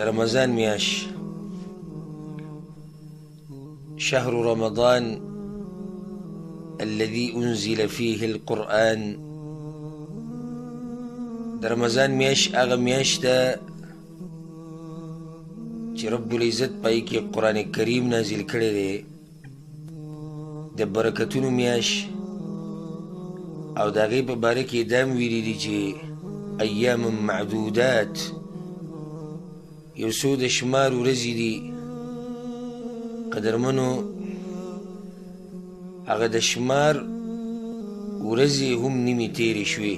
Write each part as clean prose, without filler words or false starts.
د رمضان میاشت، شهر رمضان الذي انزل فيه القرآن. د رمضان میاشت هغه میاشت ده چې رب العزت پای کې قرآن کریم نازل کړی دی، د برکتونو میاشت. او د هغې په باره کې دا هم ویلي دي چې ایام معدودات، یو څو د شمار ورځې دي. قدرمنو، هغه د شمار ورځې هم نیمې تېرې شوې.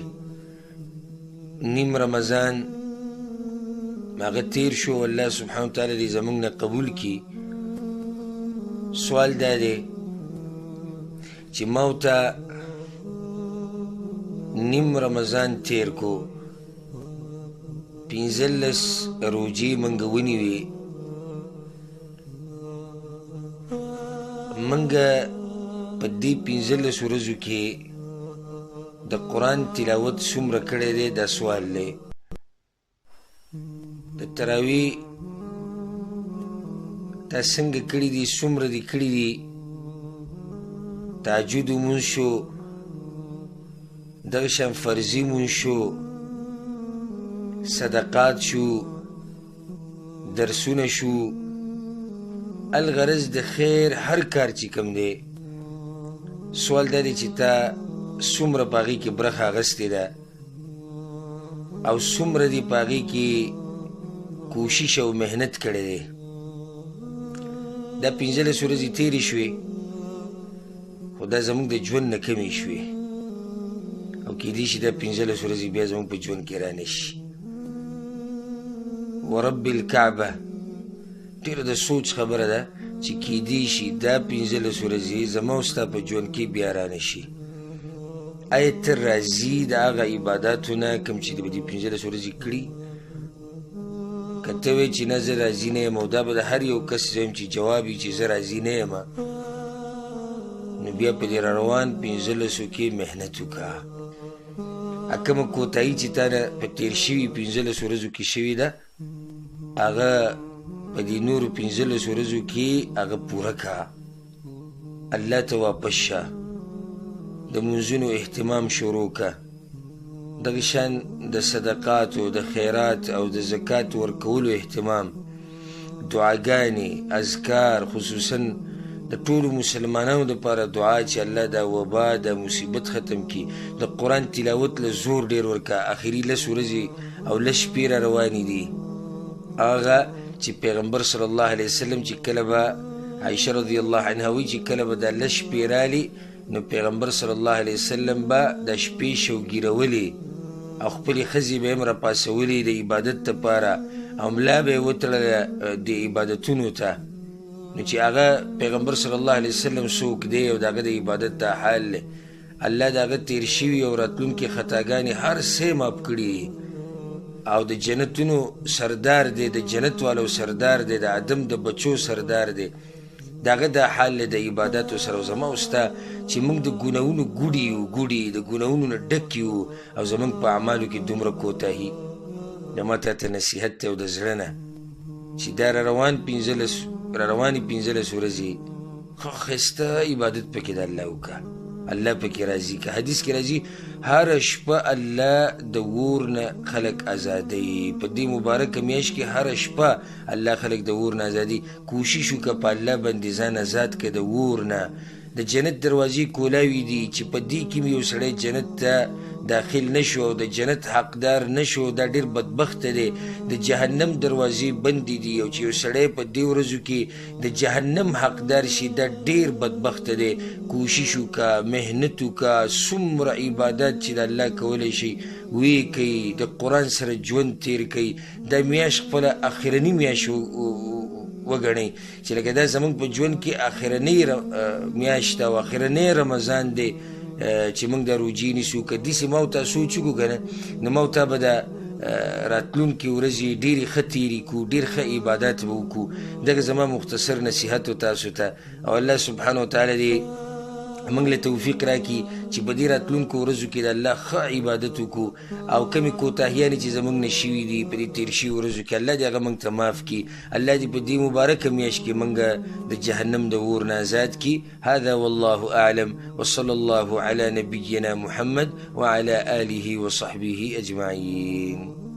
نیم رمضان هغه تېر شو، الله سبحانه وتعالی دې زموږ نه قبول کړي. سوال دا دی چې ما او تا نیم رمضان تېر کو، 15 روژې موږ ونیوې، موږ په دې 15 ورځو کې د قرآن تلاوت څومره کړی دی؟ دا سوال دی. د تراویح تا څنګه کړي دي، څومره دې کړي دي؟ تهجد لمونځ شو، دغه شان فرضي لمونځ شو، صدقات شو، درسونه شو، الغرض د خیر هر کار چې کوم دی. سوال دا دی چې تا څومره په هغې کې برخه اخیستې ده او څومره دې په هغې کې کوشش او محنت کړی دی. دا 15 ورځې تېرې شوې، خو دا زموږ د ژوند نه کمې شوې، او کیدای شي دا 15 ورځې بیا زموږ په ژوند کې رانه شي. ورب الکعبه، ډېره د سوچ خبره ده چې کیدای شي دا 15 ورځې زما او ستا په ژوند کې بیا رانه شي. آیا ته راضي د هغه عباداتو نه کوم چې په دې 15 ورځې کړي؟ که ته وایې چې نه زه راضي نه یم، او دا به د هر یو کس زه یم چې جواب وي چې زه راضي نه یم، نو بیا په دې روان 15 کې محنت وکړه. کومه کوتاهي چې تا نه په تېر شوي 15 ورځو کې شوې ده، هغه په دې نورو 15 ورځو کې هغه پوره کړه. الله ته واپس شه، د لمونځونو اهتمام شروع کړه، دغه شان د صدقاتو، د خیرات او د زکات ورکولو اهتمام، دعاګانې، اذکار، خصوصا د ټولو مسلمانانو دپاره دعا چې الله دا وبا، دا مصیبت ختم کړي. د قرآن تلاوت له زور ډېر ورکړه. اخري 10 ورځې او 10 شپې را روانې دي. هغه چې پیغمبر صلی الله علیه وسلم چې کله به عایشه رضی الله عنها وایي چې کله به دا 10 شپې رالې، نو پیغمبر صلی الله علیه وسلم به دا شپې شوګیرولې او خپلې ښځې به یې هم راپاڅولې د عبادت دپاره، او ملا به یې وتړله د عبادتونو ته. نو چې هغه پیغمبر صلی الله علیه وسلم څوک دی او د هغه د عبادت دا حال دی، الله د هغه تېر شوي او راتلونکي خطاګانې هر څه معاف کړي دي، او د جنتونو سردار دی، د جنت والو سردار دی، د آدم د بچو سردار دی. د هغه دا حال دی د عباداتو سره. او زما او ستا چې موږ د ګناهونو ګوډي یو، ګوډي د ګناهونو نه ډک یو، او زموږ په اعمالو کې دومره کوتاهي. زما تا ته نصیحت دی او د زړه نه چې دا را روانې 15 ورځې ښه ښایسته عبادت پکې د الله وکړه، الله پکې راضي که. حدیث کې راځي هره شپه الله د اور نه خلک ازادوي. په دې مبارکه میاشت کې هره شپه الله خلک د اور نه ازادوي. کوشش وکړه په الله باندې ځان ازاد کړه د اور نه. د جنت دروازې کولاوې دي چې په دې کې یو سړی جنت ته داخل نه شو او د جنت حقدار نه شو، دا ډېر بدبخته دی. د جهنم دروازې بندې دي، او چې یو سړی په دې ورځو کې د جهنم حقدار شي، دا ډېر بدبخته دی. کوشش وکړه، محنت وکړه، څومره عبادات چې د الله کولی شي ویې کوي، د قرآن سره ژوند تېر کوي. دا میاشت خپله اخرني میاشت وګڼئ چې لکه دا زموږ په ژوند کې اخرنۍ میاشت ده او اخرنی رمضان دی چې موږ دا روژې نیسو. که داسې ما او تا سوچ وکړو که نه، نو ما او تا به دا راتلونکې ورځې ډېرې ښه تېرې کړو، ډېر ښه عبادات به وکړو. دغه زما مختصر نصیحت و تاسو ته، او الله سبحانه وتعالی دې موږ له توفیق راکړي چې په دې راتلونکو ورځو کې د الله ښه عبادت وکړو او کومې کوتاهیانې چې زموږ نه شوي دي په دې تېر شوي ورځو کې، الله دې هغه موږ ته معاف کړي. الله دې په دې مبارکه میاشت کې موږ د جهنم د اور نه آزاد کړي. هذا والله اعلم، وصلی الله علی نبینا محمد وعلى آله وصحبه اجمعین.